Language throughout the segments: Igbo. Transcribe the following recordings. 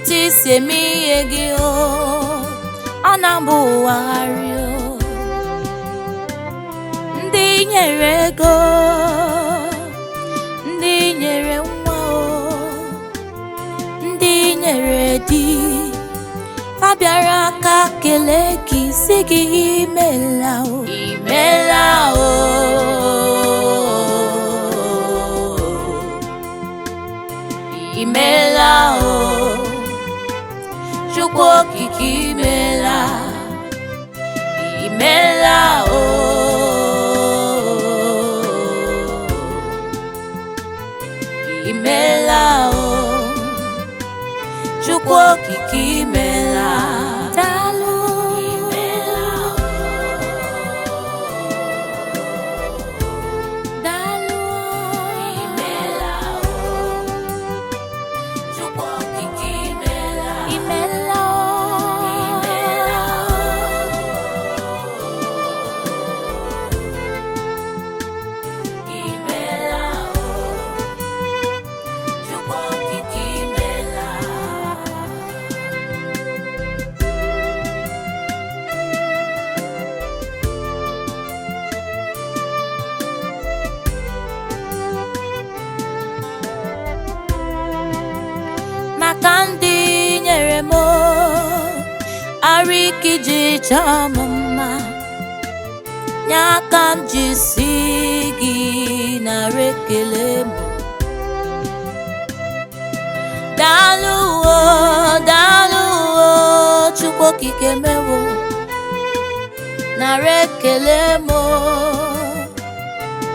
Etu isi eme ihe gị o, ọ na-abụ ụwagharị o. Ndị nyere ego, ndị nyere nwa o, ndị nyere di, ha bịara aka kelee gị, si gị imela o, imela o, imela o, Chukwu okike imela, imela o, imela o, Chukwu okike imela. Daalụ, imela o, daalụ, imela o, Chukwu okike imela, imela o, imela o, imela o, Chukwu okike imela. Maka ndị nyere m arụ ike iji chọọ m mma, nye aka m ji si gị nara ekele m. Daalụ o, daalụ o, Chukwu okike mewo, nara ekele m o,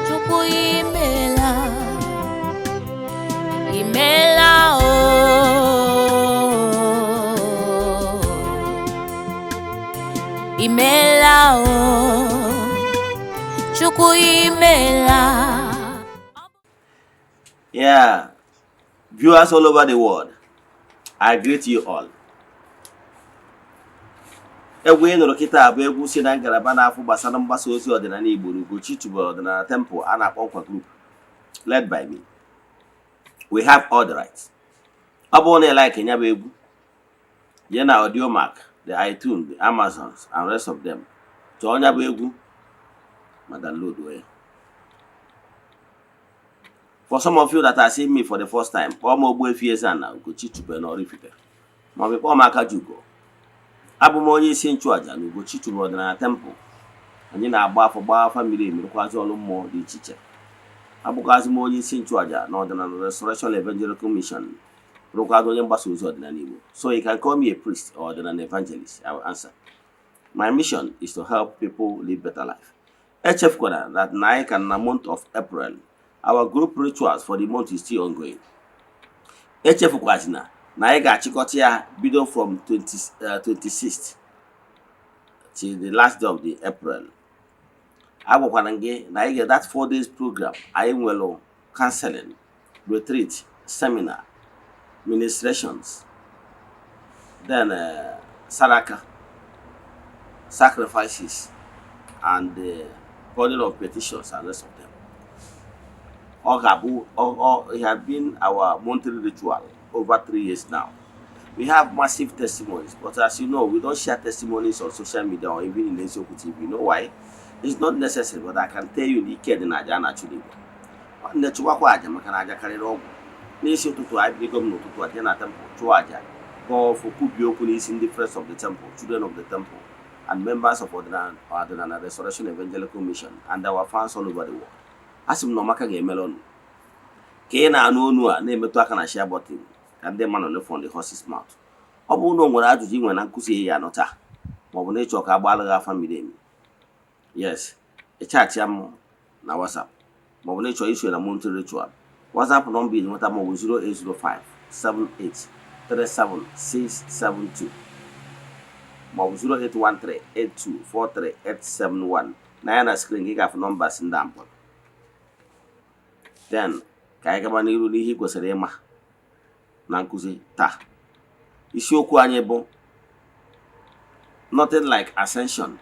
Chukwu imela, imela o, imela o, Chukwu imela. Yeah, viewers all over the world, I greet you all. Egwu ị nụrụ kịta bụ egwu si na ngalaba na-afụ gbasara mgbasa ozi ọdịnala Igbo na Ugochi tubelu ọdịnala temple a na-akpọ Nkwa Group, led by me. We have all the rights. Ọ bụrụ na ị like ya bụ egwu, jee na Audiomack, the iTunes, the Amazons and rest of them, chọọ ya bụ egwu ma download ya. For some of you that are seeing me for the first time, kpọọ m Ogbuefi Eze-Ana Ugochi tubelu na Oraifite, maọbụ kpọọ m Akajiugo. Abụ m onye isi nchụaja na Ugochi tubelu ọdịnala temple. Anyị na-agba afọ, gbaa afa miri emi, rụkwazị ọrụ mmụọ dị iche iche. Abụkwazị m onye isi nchụaja na ọdịnala Restoration Evangelical Mission, rụkwazị onye mgbasa ozi ọdịnala Igbo. So you can call me a priest or ọdịnala evangelist, I will answer. My mission is to help people live better life. Echefukwara that na anyị ka na month of April, our group rituals for the month is still ongoing. Echefukwazina na anyị ga-achịkọta ya bido from 20, 26th till the last day of the April. Agwakwara m gị na anyị ga that 4 days program, anyị nwere counseling, retreat, seminar, ministrations, then saraka, sacrifices and the burden of petitions and rest of them. Ọ ga-abụ it has been our monthly ritual over 3 years now. We have massive testimonies, but as you know, we don't share testimonies on social media or even in Eziokwu TV. You know why? It's not necessary, but I can tell you na ike dị na aja a na-achụ n'igwe. Nwanne, chụwakwa aja, maka na aja karịrị ọgwụ. N'isi ụtụtụ anyị bido m n'ụtụtụ a jee na temple chụọ aja, gọọ ọfọ, kwubie okwu n'isi ndị friends of the temple, children of the temple and members of Ọdịnala Restoration Evangelical Mission and our fans all over the world. A sị m na ọmaka ga-emere ọnụ ka ị na-anụ onu a na-emetụ aka na share button ka ndị mmadụ nụ from the horse's mouth. Ọ bụrụ na o nwere ajụjụ ị nwere na nkụzi ya anụ taa, maọbụ na ịchọ ka a gbaala gị afa miri emi, yes, ị chatịa m na WhatsApp, maọbụ na ịchọ iso na monthly ritual, WhatsApp nọmba iji nweta m bụ 0805 78 37672 maọbụ 0813 8243 871. Na ya na screen gị ga-afụ numbers ndị a mkpọrọ. Then ka anyị gaba n'iru n'ihe ị kwesịrị ịma na nkụzi taa. Isiokwu anyị bụ "Nothing like ascension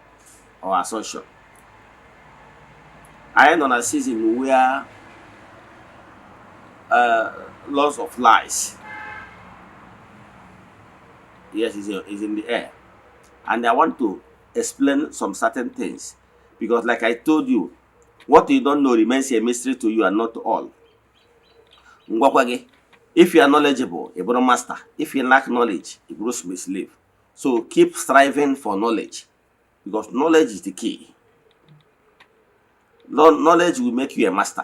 or assumption". Anyị nọ na season where lots of lies Yes, is in the air. And I want to explain some certain things because, like I told you, what you don't know remains a mystery to you and not to all. Ngwakwa gị, if you are knowledgeable, ị bụrụ master. If you lack knowledge, ị bụrụ slave. So keep striving for knowledge because knowledge is the key. Knowledge will make you a master.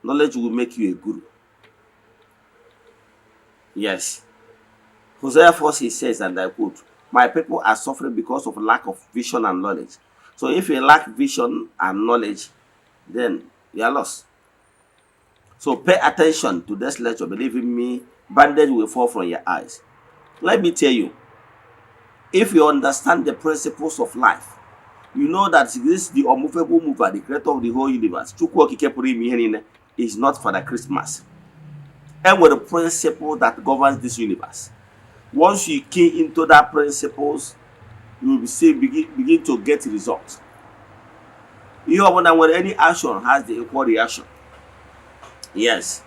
Knowledge will make you a guru. Yes. Hosea 4 6 says, and I quote, "My people are suffering because of lack of vision and knowledge." So if you lack vision and knowledge, then you are lost. So pay attention to this lecture. Believe in me, bandage will fall from your eyes. Let me tell you, if you understand the principles of life, you know that this the unmovable mover, the creator of the whole universe, Chukwu Okike pụrụ ime ihe niile, is not Father Christmas. And with the principle that governs this universe. Once you key into that principles, you will see begin to get results. Ihe ọbụla nwere, any action has the equal reaction. Yes.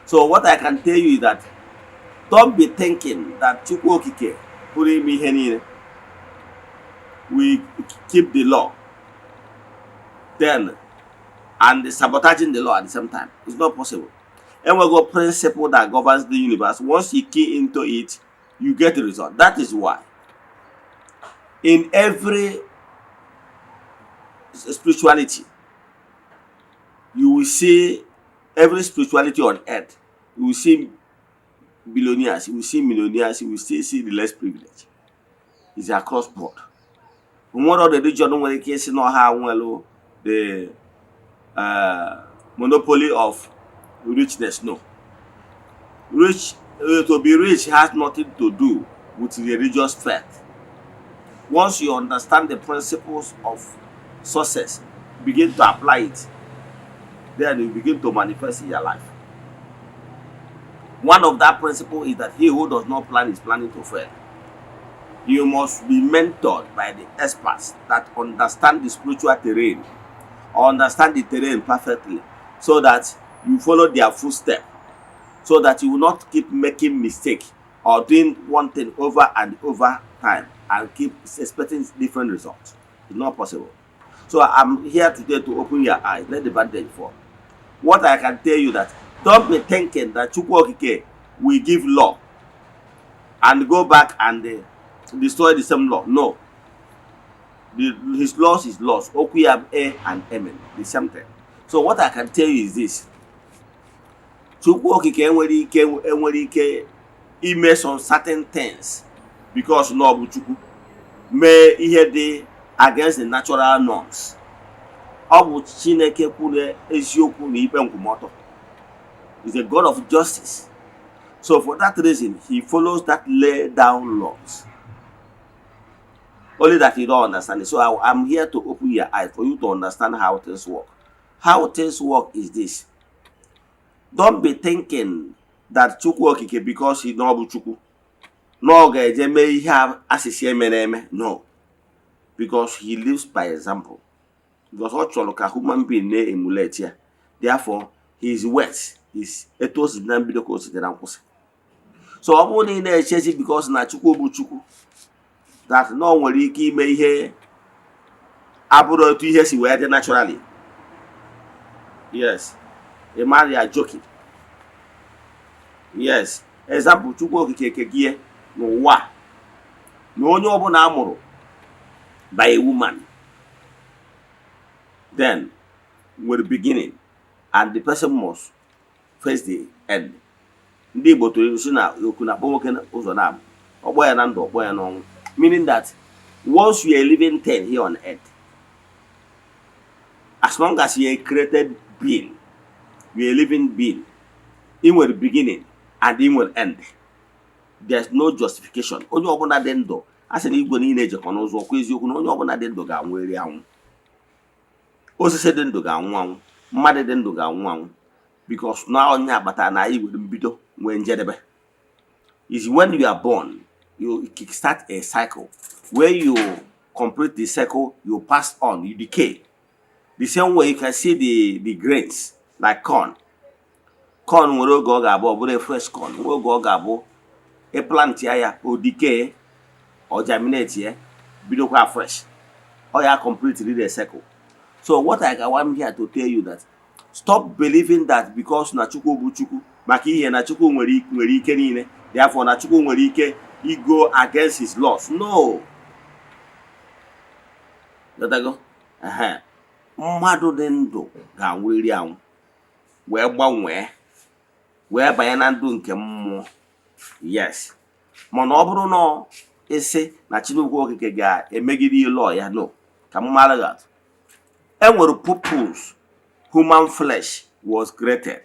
So what I can tell you is that don't be thinking that Chukwu Okike pụrụ ime ihe niile we keep the law then and sabotaging the law at the same time. It's not possible. Enwego principle that governs the universe. Once you key into it, you get the result. That is why in every spirituality, you will see every spirituality on earth, you will see billionaires, you will see millionaires, you will still see the less privileged. It's across board. Nwere religion nwere ike isi na ọha nwere the monopoly of richness? No. Rich, to be rich has nothing to do with religious faith. Once you understand the principles of success, begin to apply it, then you begin to manifest in your life. One of that principle is that he who does not plan is planning to fail. You must be mentored by the experts that understand the spiritual terrain or understand the terrain perfectly, so that you follow their footstep, so that you will not keep making mistake or doing one thing over and over time and keep expecting different results. It's not possible. So I'm here today to open your eyes. Let the bandage fall. What I can tell you, that don't be thinking that Chukwu Okike will give law and go back and destroy the same law. No. His laws is laws. Okwu ya a and amen. The same thing. So what I can tell you is this. Chukwu Okike enwere ike ime some certain things because na ọ bụ Chukwu mee ihe dị against the natural norms. Ọ bụ Chineke kwuru eziokwu na ikpe nkwụmọtọ. Is a God of justice. So for that reason, he follows that lay down laws. Only that you don't understand it. So I'm here to open your eyes for you to understand how things work. How things work is this. Don't be thinking that Chukwu Okike, because he na ọ bụ Chukwu, na ọ ga-eje mee ihe asịsị emere eme. No. Because he lives by example. Because ọ chọrọ ka human being na-emulate ya. Therefore, his words is etu o si dị na mbido ka o si dị na nkwụsị. So ọ bụrụ na ị na-echezi because na Chukwu bụ Chukwu, that na ọ nwere ike ime ihe abụrụ otu ihe si wee dị naturally. Yes. Ị mara ya joking. Yes. Example, Chukwu Okike kegie n'ụwa a, na onye ọbụla a mụrụ by a woman then nwere beginning and the person must face the end. Ndị Igbo tụrụ ilu sị na oku na-akpọ nwoke ụzọ na-abụ ọkpọ ya na ndụ, ọkpọ ya n'ọnwụ, meaning that once you are a living thing here on earth, as long as you are a created being, you are a living being, ị nwere beginning and ị nwere end. There's no justification. Onye ọbụla dị ndụ, a sị na igwe niile ejekọ n'ụzọ ọkwa eziokwu na onye ọbụla dị ndụ ga-anwụ eri anwụ. Osisi dị ndụ ga-anwụ anwụ, mmadụ dị ndụ ga-anwụ anwụ, because na onye agbata na anyị nwere mbido nwee njedebe. Is when you are born, you kickstart a cycle. When you complete the cycle, you pass on, you decay. The same way you can see the grains like corn. Corn nwere oge ọ ga-abụ ọ bụrụ a fresh corn, nwee oge ọ ga-abụ ị plant ya, ya o decay. Ọ germinate ya, bidokwa afresh, ọ ya complete the cycle. So what I want here to tell you, that stop believing that because na Chukwu bụ Chukwu, maka ihe na Chukwu nwere ike niile, therefore na Chukwu nwere ike go against his laws. No. Ghọtago? Ehe. Mmadụ dị ndụ ga-anwụrịrị anwụ, wee gbanwee, wee banye na ndụ nke mmụọ. Yes, mana ọ bụrụ na ịsị na Chineke Okike ga-emegide law ya, no. Ka m mara gị atụ, e nwere purpose human flesh was created.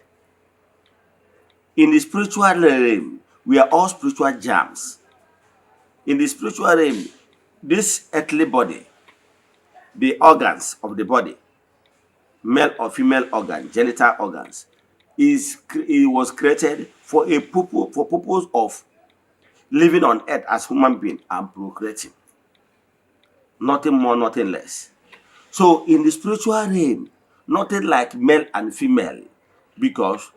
In the spiritual realm, we are all spiritual germs. In the spiritual realm, this earthly body, the organs of the body, male or female organ, genital organs, is it was created for a purpose, for purpose of living on earth as human being and procreating. Nothing more, nothing less. So in the spiritual realm, nothing like male and female, because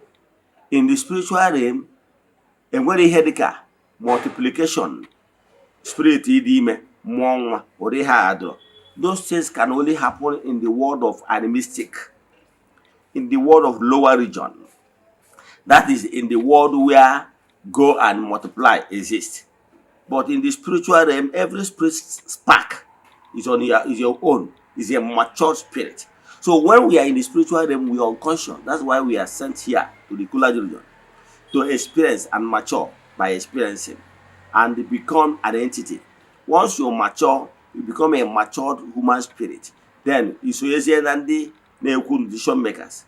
in the spiritual realm, enwere ihe dịka multiplication, spirit ịdị ime, mụọ nwa, ụdị ihe a adịrọ. Those things can only happen in the world of animistic, in the world of lower region. That is, in the world where go and multiply exist. But in the spiritual realm, every spirit spark is your own, is a mature spirit. So when we are in the spiritual realm, we are unconscious. That's why we are sent here to the cooler region to experience and mature by experiencing and become an entity. Once you mature, you become a matured human spirit. Then isonyezie na ndị na-ekwu, decision makers.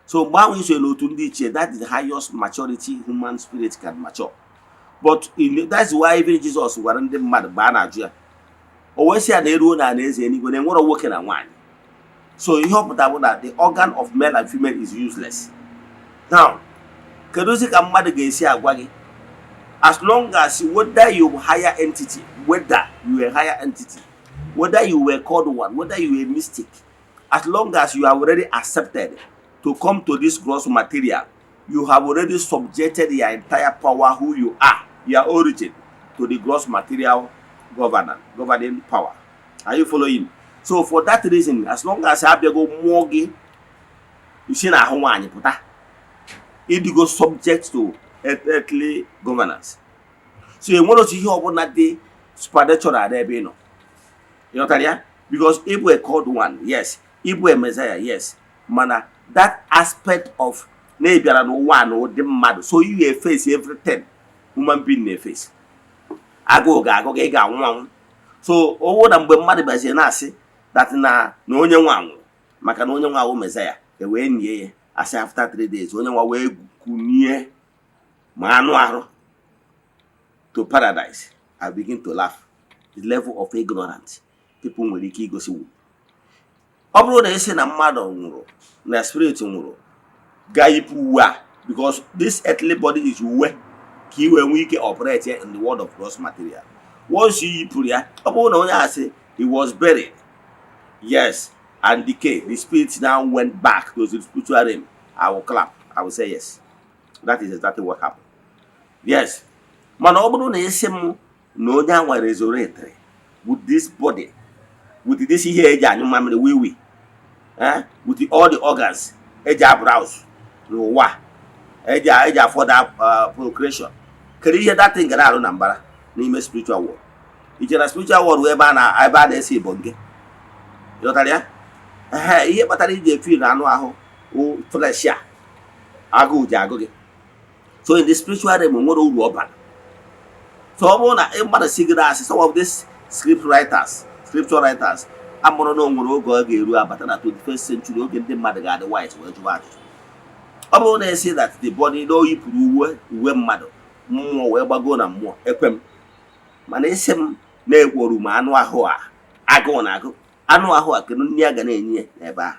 So mgbe ahụ isonye n'otu ndị ichie, that is the highest maturity human spirit can mature. But that's why even Jesus gwara ndị mmadụ mgbe a na-ajụ ya, o wee sị ya na eruo na alaeze eluigwe na enwero nwoke na nwaanyị. So ihe ọ pụtara bụ na the organ of male and female is useless. Now, kedụzi ka mmadụ ga-esi agwa gị, as long as whether you higher entity, whether you a higher entity, whether you were called one, whether you were mystic, as long as you have already accepted to come to this gross material, you have already subjected your entire power, who you are, your origin, to the gross material governing power. Are you following? So for that reason, as long as abịago mmụọ gị isi na ahụ nwaanyị pụta, ịdịgo subject to earthly governance. So enwere otu ihe ọbụla dị supernatural n'ebe ị nọ. Ịghọtara ya? Because ịbụ a called one, yes, ịbụ a messiah, yes, mana that aspect of na ị bịara n'ụwa na ụdị mmadụ, so you ga-face everything human being na-eface. Agụụ ga-agụ gị, ị ga-anwụ anwụ. So owo na mgbe mmadụ bịazie na-asị that na onye nwa nwụrụ maka na onye nwa awụ messiah, e wee nie ya, asị after 3 days onye nwa wee kunie ma anụ arụ to paradise, I begin to laugh. The level of ignorance people nwere ike igosiwu. Ọ bụrụ na esi na mmadụ nwụrụ, na spirit nwụrụ, gaa yipụ uwe a, because this earthly body is uwe ka ị wee nwee ike operate in the world of gross material. Once you yipụrụ ya, ọ bụrụ na onye a sị he was buried, yes, and decay, the spirit now went back to the spiritual realm, I will clap. I will say yes, that is exactly what happened. Yes, mana ọ bụrụ na esi m na onye a resurrected with this body, with this ihe eji anyụ mamịrị wiwi, eh, with all the organs eji abrowse n'ụwa, eji afọda procreation, kedu ihe that thing ga na-arụ na mbara n'ime spiritual world? Iche na spiritual world wụ ebe a na-ese igbo nke? Ịghọtara ya? Ehe, ihe kpatara iji efi na anụ ahụ wụ flesh a agụụ ji agụ gị. So in the spiritual realm, nwere uru ọ bara. So ọ bụrụ na mmadụ si gị asị, some of these script writers, scripture writers amụrụ na o nwere oge ọ ga-eru abata na 21st century, oge ndị mmadụ ga-adị wise wee jụwa ajụjụ. Ọ bụrụ na esi that the body na o yipụrụ uwe mmadụ, mmụọ wee gbago na mmụọ, ekwe m. Mana isi m na-ekworu ma anụ ahụ a agụụ na agụ anụ ahụ a, kedu nri a ga na-enye ya n'ebe ahụ?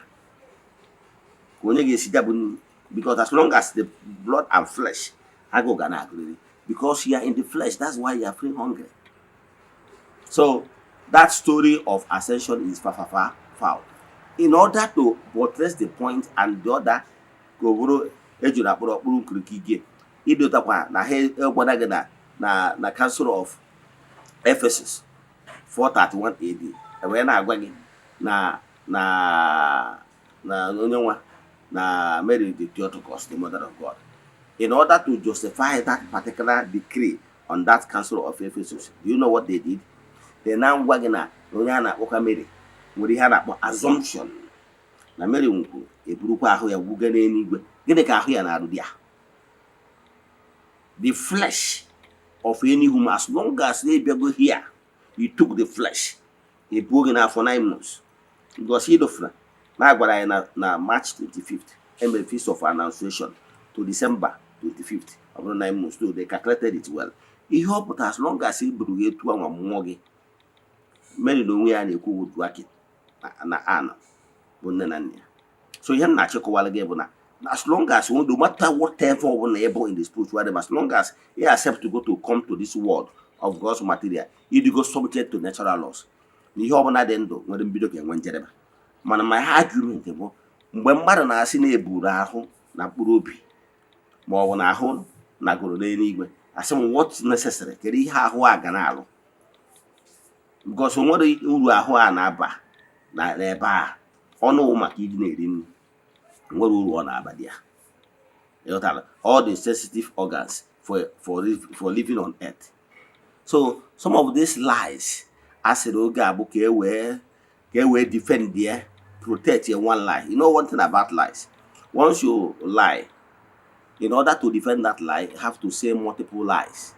Ka onye ga-esi ya bụ nri? Because as long as the blood and flesh, agụụ ga na-agụrịrị, because you are in the flesh. That's why you are feeling hungry. So that story of ascension is far, far, far foul. In order to buttress the point and the other, ka o bụrụ ejuru akpụrụ ọkpụrụ nkirikike, idotakwa na ha egwada gị na council of Ephesus 431 AD wee na-agwa gị na onye nwa na Mary the Theotokos, the mother of God, in order to justify that particular decree on that Council of Ephesus. Do you know what they did? They now gwa gị na onye a na-akpọkwa Mary nwere ihe a na-akpọ assumption, na Mary nwụkwuru, eburukwa ahụ ya wuga n'eluigwe. Gịnị ka ahụ ya na-arụ di ya? The flesh of any human, as long as they bịago here, you took the flesh, ebuo gị n'afọ 9 months, because idofuna na agwara anyị na March 25th emere Feast of Annunciation to December 25th, ọ bụrụ 9 months. So they calculated it well. Ihe ọ pụtara, as long as e buru gị etu anwa mmụọ gị, Mary na onwe ya na-ekwu Joaquin na Anna bụ nne na nna ya. So ihe m na-achịkọwara gị bụ na as long as, no matter whatever ọbụla ị bụ in the spiritual realm, as long as you accept to go to come to this world of God's material, ịdịgo subject to natural laws, na ihe ọbụla dị ndụ nwere mbido ga-enwe njedebe. Mana my argument bụ, mgbe mmadụ na-asị na eburu ahụ na mkpụrụ obi, ma ọ bụ na ahụ nagoro n'eluigwe, asị m, what necessary? Kedu ihe ahụ a ga na-alụ? Because o nwere uru ahụ a na-aba na n'ebe a ọnụ maka iji na-eri nri, nwere uru ọ na-aba dị ya? Ịghọtara? All the sensitive organs for living on earth. So some of these lies asịrị oge a bụ ka e wee defend ya, protect your one lie. You know one thing about lies: once you lie, in order to defend that lie, you have to say multiple lies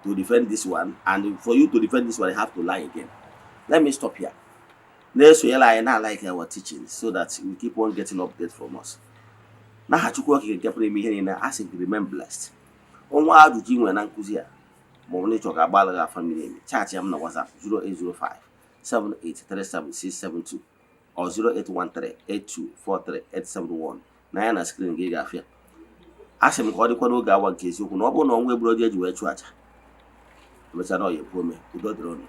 to defend this one, and for you to defend this one, you have to lie again. Let me stop here. Na-esonyere anyị na like our teachings so that we keep on getting updates from us. N'aha Chukwu Okike nke pụrụ ime ihe niile, a sị gị remain blessed. Ọnwa ajụjụ ị nwere na nkụzi a, ma ọ bụ na ịchọ ka agbalị gị afa miri emi, chat ya m na WhatsApp 0805 7837672 or 0813 8243871 na ya na screen gị ga-afịa. A sị m ka ọ dịkwa n'oge awa nke eziokwu, na ọ bụrụ na ọnwa egburu eji wee chụọ aja, emechaa na ọ ya ekwu ome. Udo dịrị unu.